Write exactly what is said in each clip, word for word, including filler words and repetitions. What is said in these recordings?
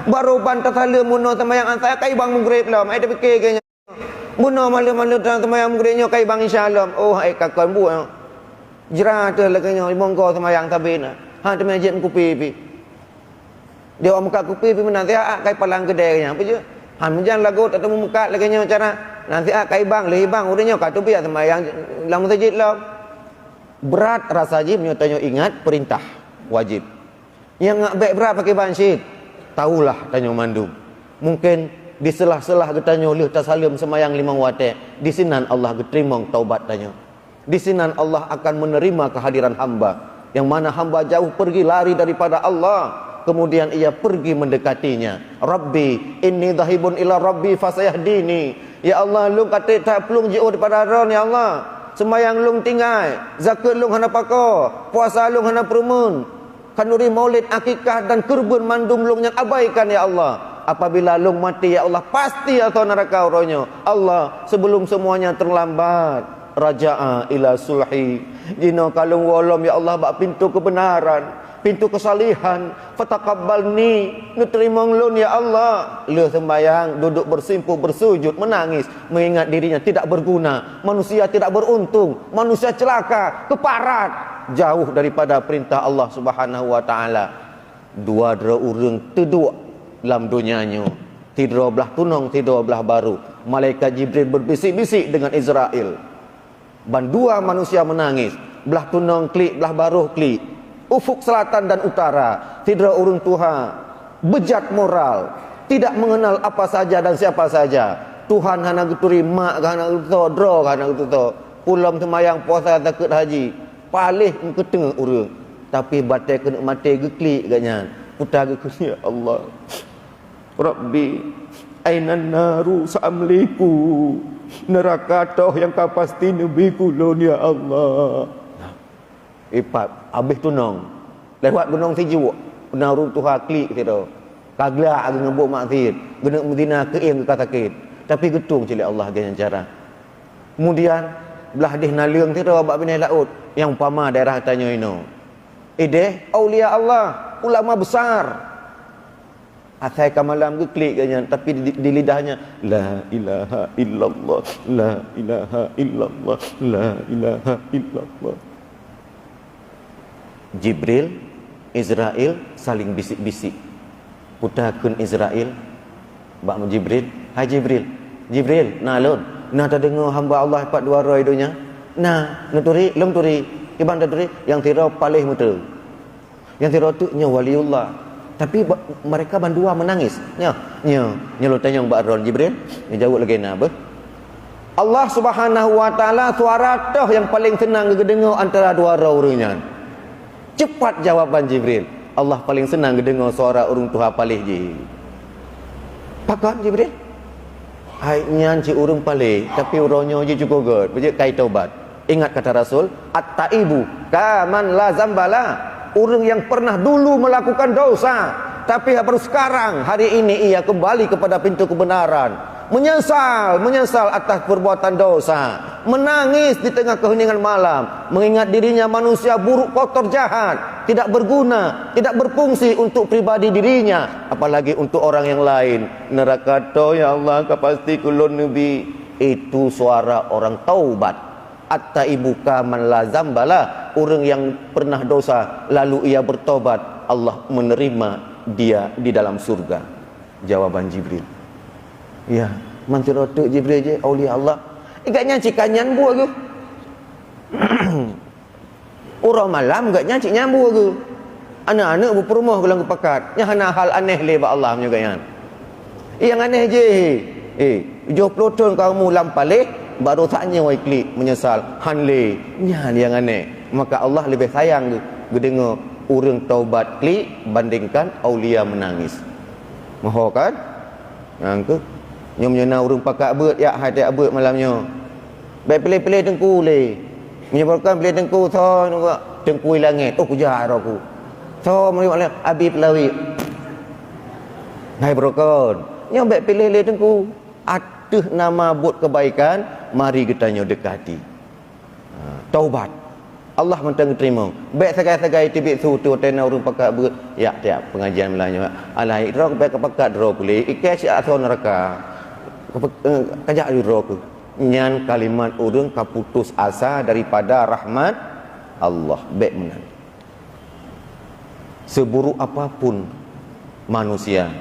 Barô ban tasaleuem bunoe seumayang asai ka ibang mugreb lom, ai tapike keu nyoe. Bunoe maleuem-maleuem ta-, seumayang mugreb nyoe ka ibang isya lom. Oh, hai ka kon buet. Jra teuh lagèe nyoe, monggo seumayang sabe na. Ha, teuma jeuet meukupi pih. Di awak meukat kupi pih meunan siat kai palang keudè nyan. Peue jeuet? Han meujan lagot atau meumeukat lagèe nyoe cara. Nan siat kai bang, lheuh ibang, ureueng nyoe ka teubiet seumayang lam meuseujid lom. Brat rasa jih meunyoe tanyoe ingat peurintah wajéb. Nyang ngak bèk brat pakriban cit, taulah tanyoe mandum. Mungken di seulah-seulah geutanyoe lheueh tasaleuem seumayang limong watèe, disinan Allah geuteurimong taubat tanyoe. Disinan Allah akan menerima kehadiran hamba, yang mana hamba jauh pergi lari daripada Allah, kemudian ia pergi mendekatinya. "Rabbi, inni dhahibun ila Rabbi fasayahdini." Ya Allah, lôn ka trép that plueng jiôh daripada Droe, ya Allah. Seumayang lôn tinggai, zakeuet lôn hana pakoe, puasa lôn hana peureumeun. Khanduri maulid, akikah dan keureubeuen mandum lôn nyang abaikan, ya Allah. Apabila lôn maté, ya Allah, pasti ateueh neuraka uroe nyoe. Allah, sebelum semuanya terlambat, raja'a ila sulhi. Jinoe ka lôn woe lom, ya Allah, bak pintoe keubeunaran, pintoe keusalihan. Fataqabbalni, neuteurimong lôn, ya Allah. Lheueh seumayang, duduk bersimpuh, bersujud, menangis. Mengingat dirinya tidak berguna, manusia tidak beruntung, manusia celaka, keuparat, jauh daripada perintah Allah Subhanahu wa Ta'ala. Dua droe ureueng teuduek lam donya nyoe, sidroe blah tunong, sidroe blah barôh. Malaikat Jibril berbisik-bisik dengan Israel. Bandua manusia menangis, blah tunong klik, blah barôh klik. Ufuk selatan dan utara, sidroe ureueng tuha, bejat moral, tidak mengenal apa saja dan siapa saja. Tuhan hana geuturi, mak hana geututoe, droe hana geututoe. Pulom seumayang, puasa, zakeuet, haji, paléh meukeuteung ureueng. Tapi batèe keuneuk maté geuklik gobnyan. Peue ta geukheun, "Ya Allah, Rabbi, ainan naru sa'amliku?" Neuraka toh nyang ka pasti neubi keu lôn, ya Allah. Ipat, abéh tunong. Lewat gunong sijuek, na ureueng tuha klik sidroe. Ka glak geuh ngon buet maksiet, geuneuk meuzina keuieng geuh ka sakét. Tapi geutueng cit lé Allah geuh nyan cara. Kemudian, blah déh naleueng sidroe bak binéh laôt, nyang umpama daerah tanyoe inoe. Idéh aulia Allah, ulama besar. Asai ka malam geuklik gobnyan, tapi di, di lidahnya, "La ilaha illallah, la ilaha illallah, la ilaha illallah." Jibril, Israel saling bisik-bisik. Peue ta kheun Israel bak Jibril, "Hai Jibril, Jibril, na lôn, na tadeungoe hamba Allah pat dua droe donya? Na, neuturi, lôn turi, kiban taturi, nyang sidroe paléh meuteue." Nyang sidroe teuk nyoe waliullah. Tapi ba-, mereka bandua menangis. Nyoe, nyoe, nyoe lôn tanyong bak droeneuh Jibril, neujaweueb lagèe na beuh. Allah Subhanahu wa Ta'ala suara toh nyang paleng seunang geudeungoe antara dua droe ureueng nyan. Cepat jawaban Jibril. Allah paleng seunang geudeungoe suara ureueng tuha paléh jih. Pakon Jibril? Hai nyan cit ureueng paléh, tapi uroe nyoe jih cukup göt, beujeuet kai tobat. Ingat kata Rasul, "At-taibu kaman la zambala." Ureueng yang pernah dulu melakukan dosa, tapi baru sekarang, hari ini ia kembali kepada pintu kebenaran. Menyesal, menyesal atas perbuatan dosa. Menangis di tengah keheningan malam, mengingat dirinya manusia buruk, kotor, jahat, tidak berguna, tidak berfungsi untuk pribadi dirinya, apalagi untuk orang yang lain. Neuraka toh, ya Allah, ka pasti keu lôn neubi. Itu suara orang taubat. At-taibu kaman la zambala, ureueng yang pernah dosa lalu ia bertobat, Allah menerima dia di dalam surga. Jawaban Jibril. Ya, man sidroe teuk Jibril jih, aulia Allah. Ingat nyan cit ka nyan buet geuh. Uroe malam gobnyan cit nyan buet geuh. Aneuk-aneuk beupeurumoh geuh lam geupakat. Nyan hana hal aneh lé bak Allah meunyoe gobnyan. Nyang aneh jih, eh, tujoh ploh thon ka umu lam paléh, baru saat nyoe klik menyesal. Han lé, nyan nyang aneh. Maka Allah leubeh sayang geuh geudeungoe ureueng taubat klik bandingkan aulia meunangis. Moho kan? Nyan keuh. Nyoe meunyoe na ureueng pakat beuet, yak hai tajak beuet malam nyoe. Bèk piléh-piléh teungku lé. Meunyoe bukon piléh teungku, tho teungku i langét, oh, kujak droe ku. Tho meunyoe malam, abi peulawik. Hai bukon. Nyoe bèk piléh lé teungku. Ateueh nama buet kebaikan, mari geutanyoe dekati. Ha, taubat. Allah mantong geuteurimong. Bék sagai-sagai teubiet su teuh watée na ureuëng pakat beuet, yak tiep pengajian meulayeue. Alah, droe bék ka pakat droe puléh, ikai si asoe neuraka. Kepe-, eh, kajak droe keuh. Nyan kalimat ureuëng ka putus asa daripada rahmat Allah. Bék meunan. Seburuk apapun manusia,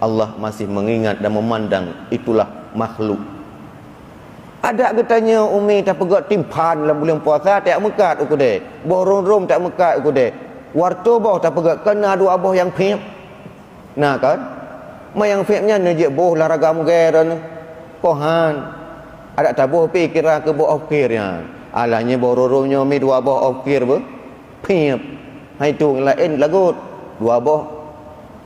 Allah masih mengingat dan memandang itulah makhluk. Adak geutanyoe umi tapeugét timphan lam buleuen puasa, tiep meukat u keudée. Boh rom-rom tiep meukat u keudée. Warto boh tapeugét, kan na dua boh nyang phieb. Na kan? Ma nyang phieb nyan neujeuet boh olahraga mugée droeneuh. Kohan. Adak taboh pi kira keu boh off kir nyan. Alah nyoe boh rom-rom nyoe mi dua boh off kir beuh. Phieb. Hai tu laén lagot. Dua boh.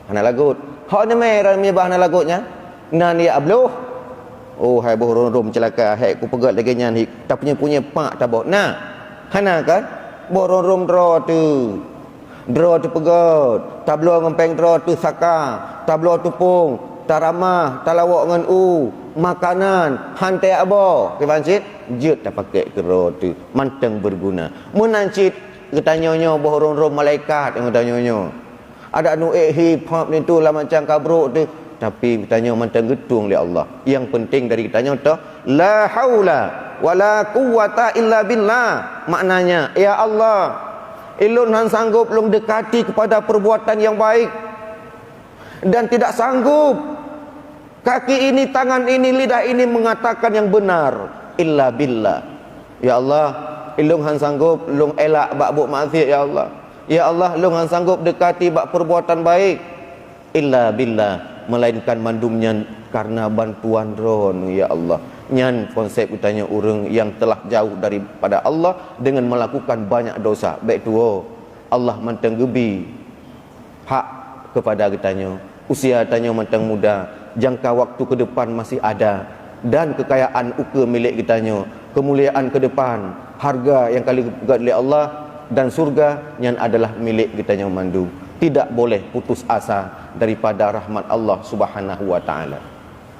Hana lagot. Hok neumé ran meubah hana lagot nyan? Nan yak bloh. Oh, hai boh rom-rom ceulaka, hék kupeugét lagée nyan hi, tapunye-punye pak taboh. Na. Hana kan? Boh rom-rom droe teuh. Droe teuh peugét, tabloe ngon péng droe teuh saka, tabloe teupông, taramah, talawok ngon u, makanan, han teuyak boh. Kiban cit, jeuet tapakék keu droe teuh, mantong beuguna. Meunan cit geutanyoe nyoe boh rom-rom malaikat nyang geutanyoe nyoe. Adak nu ék hi phab linto lam macam kabrok teuh, tapi geutanyoe mantong geutueng lé Allah. Nyang penting dari geutanyoe toh, la haula wala quwwata illa billah. Maknanya, ya Allah, ilôn han sanggob lôn dekati kepada perbuatan yang baik dan tidak sanggob kaki ini, tangan ini, lidah ini mengatakan yang benar, illa billah. Ya Allah, ilôn han sanggob lôn elak bak buet maksiat, ya Allah. Ya Allah, lôn han sanggob dekati bak perbuatan baik, illa billah, melainkan mandum nyan karena bantuan Droeneuh, ya Allah. Nyan konsep geutanyoe ureuëng yang telah jauh daripada Allah dengan melakukan banyak dosa. Bék tuwoe, Allah mantong geubi hak kepada geutanyoe. Usia tanyoe mantong muda, jangka waktu ke depan masih ada, dan kekayaan ukeue milék geutanyoe. Kemuliaan ke depan, harga nyang ka lheueh geupeugét lé Allah, dan surga nyan adalah milék geutanyoe mandum. Tidak boleh putus asa daripada rahmat Allah Subhanahu wa Taala.